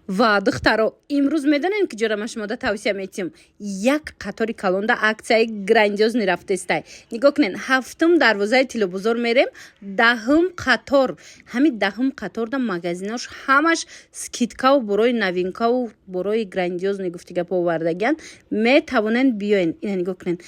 Ва духтаро, имрӯз медонем, ки ҷора ма шумода тавсия метиҳам. Як қатори калонда аксияи грандиозный рафтестай. Нигоҳ кунед, ҳафтум дарвозаи Тиллобозор мерем, 10-ум қатор. Ҳамин 10-ум қаторда магазинош ҳамаш скидкаву борои новинкаву борои грандиозный, гуфти гапо, овардагиян. Метавонен биёен. Ина нигоҳ кунед,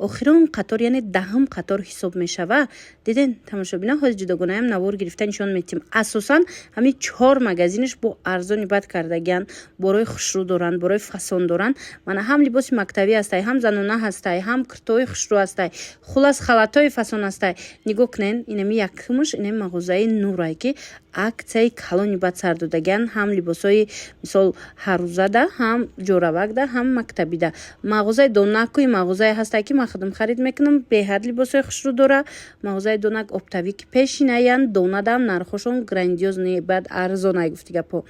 охирон қатор, яъне 10-ум қатор ҳисоб мешава. Диден, тамошобино, ҳозир ҷудогонаям навор гирифта нишон метиҳем. Асосан ҳамин чор магазинаш бо арзони бад кардагиян, борои хушрӯ доранд, борои фасон доранд. Мана, ҳам либоси мактабӣ ҳастай, ҳам занона ҳастай, ҳам киртои хушрӯ ҳастай, хулас, халатҳои фасон ҳастай. Нигоҳ кунен, инами якумаш, инами мағозаи Нурай, ки аксияи калони бад сар додагиян, ҳам либосҳои, мисол, ҳаррӯзада, ҳам ҷоравакда, ҳам мактабида. Мағозаи Донакуи мағозае ҳастай, ки ман худам харид мекунам, беҳад либосҳои хушрӯ дора. Мағозаи Донак оптовик пешинаян, донадам нархошон грандиозный, бад арзонай, гуфти гапҳо.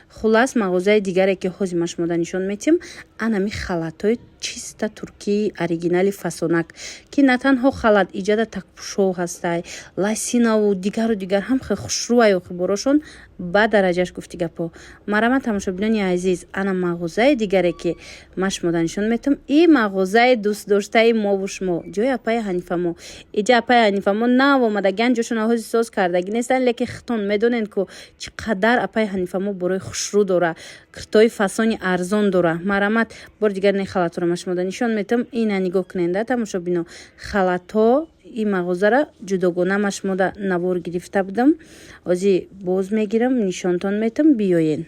Хулас, мағозаи дигаре, ки ҳозир ман шумода нишон метиҳам, анами халатҳои чиста туркии оригинали фасонак, ки на танҳо халат, иҷада такпӯшо ҳастай, ласинаву дигару дигар, ҳам хеле хушрӯай охи борошон ба дараҷаш, гуфти гапҳо. Марама, тамошобинони азиз, ана мағозаи дигаре, ки ман шумода нишон метиҳам, и мағозаи дӯстдоштаи мову шумо, ҷои апаи Ҳанифамо. Иҷа апаи Ҳанифамо нав омадагиан, ҷошон ҳози соз кардагӣ нестанд, лекин хитон медонед, ку чӣ қадар апаи Ҳанифамо борои хушрӯ дора, киртои фасони арзон дора. Марамат, бори дигар не халатро ман шумода нишон метиҳам. Ина нигоҳ куненда, тамошобино, халатҳо. Ин мағозара ҷудогона ман шумода навор гирифта будам, ҳозир боз мегирам, нишонтон метиҳам, биёен.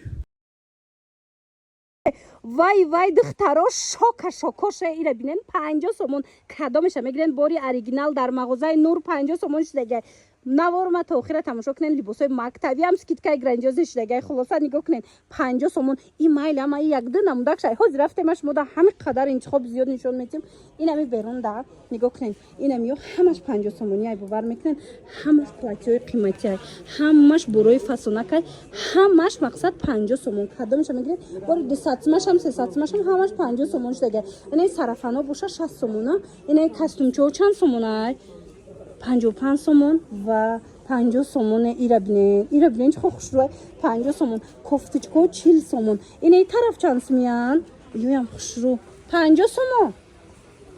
Вай, вай, духтаро, шока шокоша! Ира бинен, 50 сомон. Кадомеша мегирен? Бори оригинал дар мағозаи Нур 50 сомон шидагай. Наворма то охира тамошо кунен. Либосҳои мактабиам скидкаи грандиозный шидагай. Хулоса, нигоҳ кунен, 50 сомон. И майли ама и якду намудак шай. Ҳозир рафтема, шумо да ҳами қадар интихоб зиёд нишон метиҳем. Инами берун да нигоҳ кунен, инами ё ҳамаш 50 сомонӣ ай. Бовар мекунен, ҳамаш платьёи қиматиай, ҳамаш борои фасонакай, ҳамаш, мақсад, 50 сомон. Кадомеша мегиред? Бори 200 сумашам, 300 сумашам, ҳамаш 50 сомон шидагай. Инаи сарафано боша 60 сомона. Инаи костюмчаҳо чанд сомонай? 55 сомон ва 50 сомоне. Ира бинен, ира бинен, чӣ хушрӯай, 50 сомон. Кофточкаҳо 40 сомон. Инаи тараф чанд сумиян? Ёям хушрӯ, 50 сомон,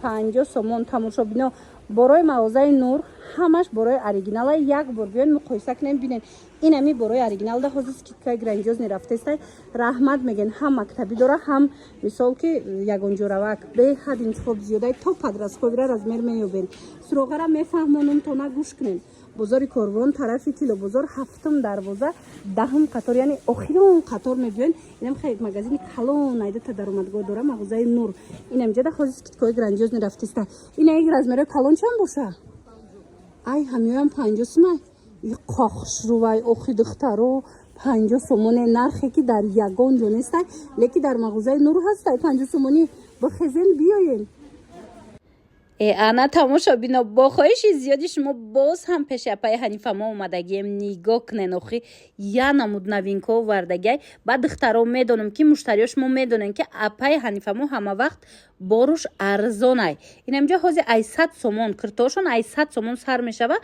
50 сомон. Тамошобино, борои мағозаи Нур ҳамаш борои оригинала. Як бор биён, муқоиса кунем, бинен. Инами борои оригиналда ҳозир скидкаи грандиозный рафтестай. Раҳмат мегӯен, ҳам мактабӣ дора, ҳам, мисол, ки ягонҷоравак, беҳад интихоб зиёдай, то подростковира размер меёбен. Суроғара мефаҳмонум, то на гӯш кунен. Бозори Корвон, тарафи Тиллобозор, ҳафтум дарвоза, 10-ум қатор, яъне охирон қатор мебиёен. Инам хеле магазини калон, айдата даромадгоҳ дора мағозаи Нур. Инам ҷада ҳозир скидкаҳои грандиозный рафтеста. Ина як размерои калон чанд боша? Ай, ҳамёям 50 сумай. И қохшрувай охи, духтаро, 50 сомоне, нархе ки дар ягон ҷо нестай, лекин дар мағозаи Нур ҳастай 50 сомонӣ. Бихезен, биёен. Э, ана, тамошобино, бо хоҳиши зиёди шумо боз ҳам пеши апаи Ҳанифа мо омадагием. Нигоҳ кунен, охи я намуд новинка овардагиай. Баъд, духтаро, медонам, ки муштариё шумо медонем, ки апаи Ҳанифа мо ҳама вақт боруш арзонай. Инамҷа ҳозир ай 100 сомон, киртоошон ай 100 сомон сар мешава,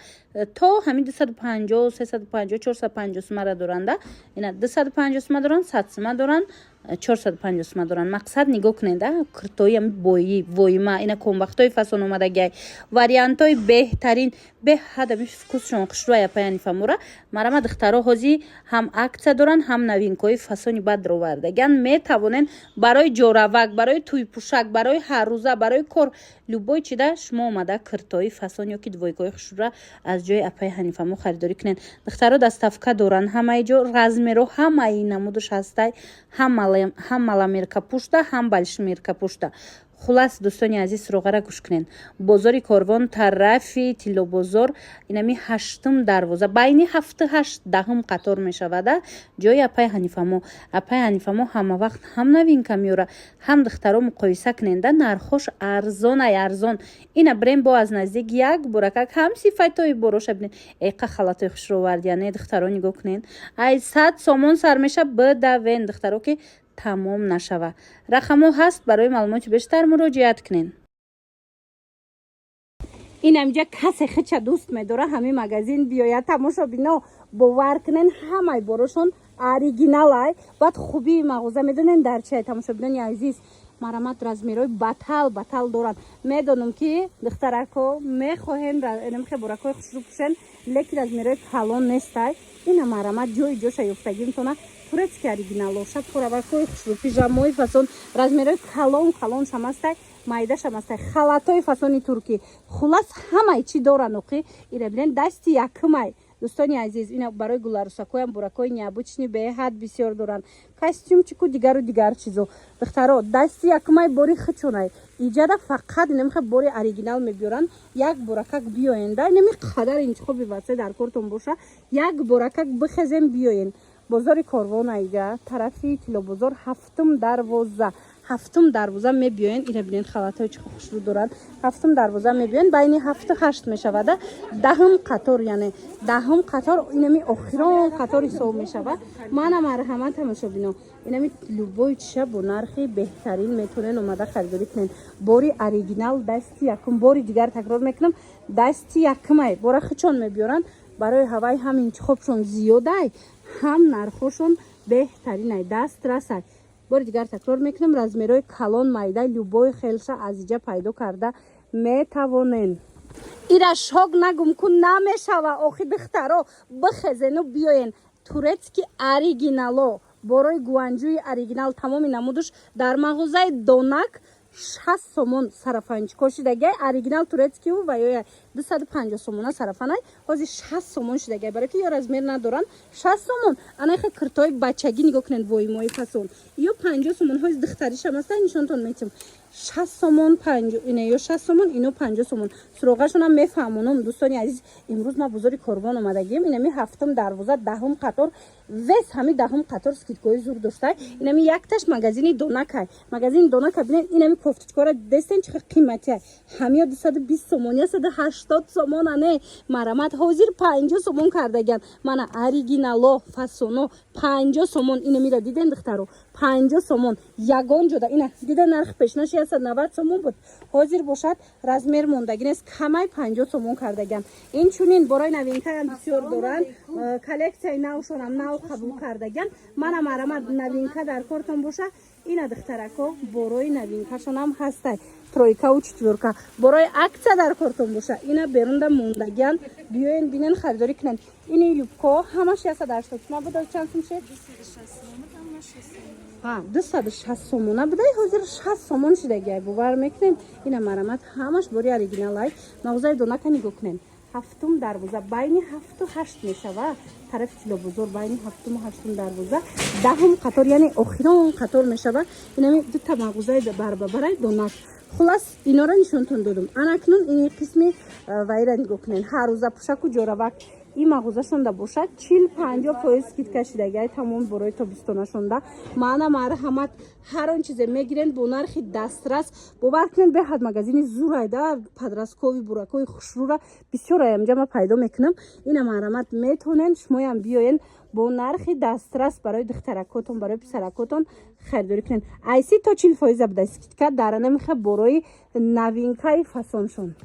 то ҳамин 250, 350, 450 сумара доранда. Ина 250 сума доранд, 100 сума доранд, 450 сума доранд. Мақсад, нигоҳ кунед, киртои ами бои воима, ина комбахтои фасон омадагиай, вариантҳои беҳтарин, беҳад ами вкусшон хушрӯай апаи Ҳанифамора. Марама, духтаро, ҳозир ҳам аксия доранд, ҳам новинкаҳои фасони бад ровардагиан. Метавонен барои ҷоравак, барои тӯйпӯшак, барои ҳаррӯза, барои кор, любой чида шумо омада киртои фасон ё ки двойкаҳои хушрӯра аз ҷои апаи Ҳанифамо харидорӣ кунед. Духтаро, доставка доранд ҳамаи ҷо, размеро ҳамаи намудаш ҳастай, ҳам маломерка пушта, ҳам большемерка пушта. Хулас, дӯстони азиз, суроғара гӯш кунед: бозори Корвон, тарафи Тиллобозор, инами ҳаштум дарвоза, байни ҳафту ҳашт, 10-ум қатор мешавада ҷои апаи Ҳанифамо. Апаи Ҳанифамо ҳама вақт ҳам новинка меёра, ҳам, духтаро, муқоиса куненда, нархош арзонай, арзон. Ина бирем бо аз наздик як боракак ҳам сифатҳои бороша бинед. Эқа халатҳои хушро овардия, не, духтаро, нигоҳ кунед, ай 100 сомон сар меша. Бидавен, духтаро, ки тамом нашава. Рақамҳо ҳаст, барои маълумоти бештар муроҷиат кунед. Инамҷа касе хича дӯст медора, ҳамин магазин биёяд. Тамошобино, бовар кунен, ҳамаи борошон. Оригиналай. Баъд хубии мағоза медонем дар чиай, тамошобинони азиз? Марамат, размерҳои батал батал доранд. Медонам, ки духтарако мехоҳем намхе буракҳои хушрӯ пӯшен, лекин размерҳои калон нестай. Ина, марамат, ҷои ҷоша ёфтагимтона. Турецкий оригинало, шапоравакҳои хушрӯ, пижамои фасон, размерҳои калон калон шамастай, майда шамастай, халатҳои фасони туркӣ, хулас, ҳамаи чӣ доранд. Оқи, ира бинен, дасти якумай, дӯстони азиз. Ина барои гуларусакоям буракҳои необычный беҳад бисёр доранд, костюмчику дигару дигар чизо. Духтаро, дасти якумай, бори хичонай. Иҷада фақат инамихе бори оригинал мебиёранд. Як боракак биёен да, инами қадар интихоби васеъ дар кортон боша, як боракак бихезем, биёен. Бозори Корвон, аиҷа тарафи Тилобозор, ҳафтум дарвоза, ҳафтум дарвоза мебиёен. Ира бинед, халатҳои чӣ хушрӯ доранд. Ҳафтум дарвоза мебиёен, байни ҳафту ҳашт мешавада, 10-ум қатор, яъне 10-ум қатор, инами охирон қатор ҳисоб мешавад. Мана, марҳамат, тамошобино, инами любой чиша бо нархи беҳтарин метавонен омада харидорӣ кунен. Бори оригинал, дасти якум, бори дигар такрор мекунам, дасти якумай. Бора хичон мебиёранд, барои ҳавай ҳам интихобшон зиёдай, ҳам нархошон беҳтаринай, дастрасай. Бори дигар такрор мекунам, размерҳои калон, майда, любой хелша аз иҷа пайдо карда метавонен. Ира шок нагум ку намешава. Охи, духтаро, бихезену биёен. Турецкий оригинало, борои Гуанҷуи оригинал, тамоми намудуш дар мағозаи Донак 60 сомон. Сарафанчико шидагай, оригинал турецкийу ва ё 250 сомона сарафанай, ҳозир 60 сомон шидагай, барои ки ё размер надоранд, 60 сомон. Анахе киртои бачагӣ нигоҳ кунед, воимои фасон, ё 50 сомон. Ҳозир духтаришам аста, нишонтон метим. 60 сомон, ина ё 60 сомон, ино 50 сомон. Суроғашонам мефаҳмонам, дӯстони азиз. Имрӯз ма бозори Корвон омадагим. Инами ҳафтум дарвоза, 10-ум қатор, вес ҳами 10-ум қатор скидкои зур доштай. Инами якташ магазини Донакай. Магазини Донака бинед, инами кофточкора дестен, чӣ қиматия! Ҳамиё 220 сомон, 180 сомон, ане марамат, ҳозир 50 сомон кардагиан. Мана оригинало, фасоно 50 сомон. Инамира диден, духтаро? 50 сомон. Ягон ҷода ина дида, нархи пешнаши 190 сомон буд, ҳозир бошад, размер мондагӣ нест, камай 50 сомон кардагиан. Инчунин борои новинкаам бисёр доранд, коллексияи навшонам нав қабул кардагиан. Мана, марамат, новинка дар кортон боша, ина, духтарако, борои новинкашонам ҳастай, тройкаву четвёрка. Борои акция дар кортон боша, ина берунда мондагиан, биёен, бинен, харидорӣ кунен. Ини юбко ҳамаш 180 сомон буда, чанд сум шед? 260 сомона будай, ҳозир 60 сомон шидагиай, бовар мекунем? Ина, марамат, ҳамаш бори оригиналай. Мағозаи Донака нигоҳ кунем, ҳафтум дарвоза, байни ҳафту ҳашт мешава, тарафи Тилобозор, байни ҳафтуму ҳаштум дарвоза, 10-ум қатор, яъне охирон қатор мешава. Инами дута мағозаи барбабарай Донак. Хулас, инора нишонтон додум. Анакнун ини қисми вайра нигоҳ кунен, ҳаррӯза пӯшаку ҷоравак. Ин мағозашонда бошад, 40-50% скидка шидагиай тамоми борои тобистонашонда. Маана, марҳамат, ҳар он чизе мегирен бо нархи дастрас. Бовар кунед, беҳад магазини зурайда. Подростковый буракҳои хушрӯра бисёр аямҷа ма пайдо мекунам. Ина, марҳамат, метавонен шумоям биёен, бо нархи дастрас барои духтаракотон, барои писаракотон харидорӣ кунед. Ай 30 то 40 фоиза буда скидка дар анамиха борои новинкаи фасоншон.